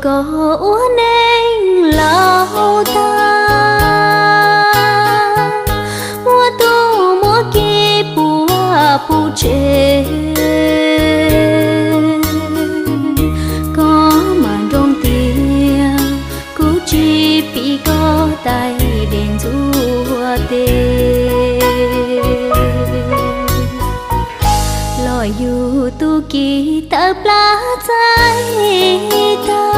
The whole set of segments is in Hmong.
Koj ua neej laus tag, muab tub muab ki puag puv tsev. Koj mam nroo tias kuv tsis piv koj tais dej ntxuav tes. Los yug tub ki tawm plab txaij tag,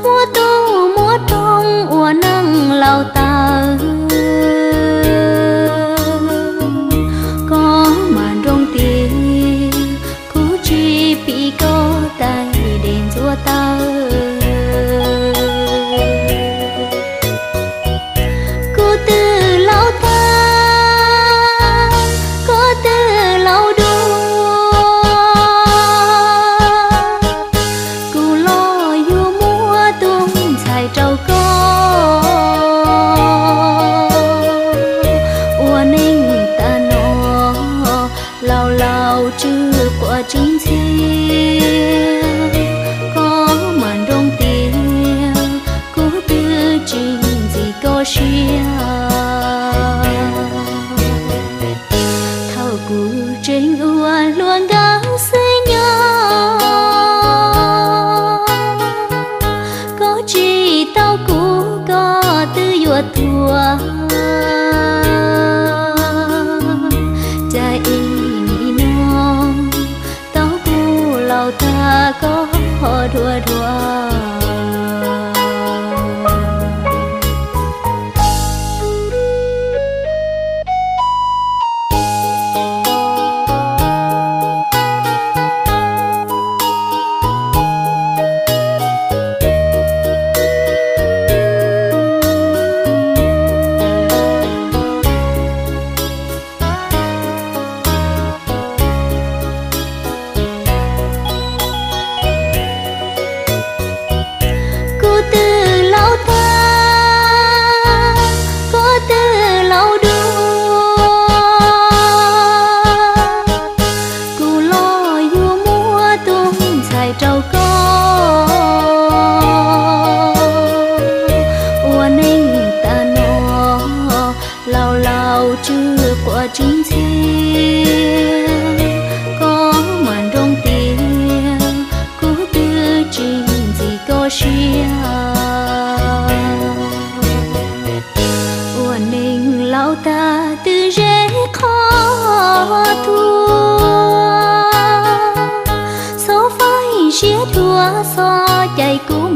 muab tub muab rooj ua neej laus tawv. Koj mam nroo tias kuv tsis piv koj tais dej ntxuav tawv. Kuv twb laus tag, koj twb laus dua, kuv los yuav muab tus ntxhais rau koj. Ua neej tag no laus laus tsw quav tsw ntxhiab, koj mam nroo tias kuv twb tsis ntxim koj siab. Thaum kuv tseem ua hluas nkauj xwb nyob, koj tsis tau kuv koj twb yuav tuag. Cas ib nim no tau kuv laus tag koj ho dhuav dhuav. Kuv twb laus tag, koj twb laus dua, kuv los yuav muab tus ntxhais rau koj. Ua neej tag no laus laus tsw quav tsw ntxhiab, koj mam nroo tias kuv twb tsis ntxim koj siab. Ua neej laus tag twb ze qhov tuag, xob faib siab dhuav xob cais kuv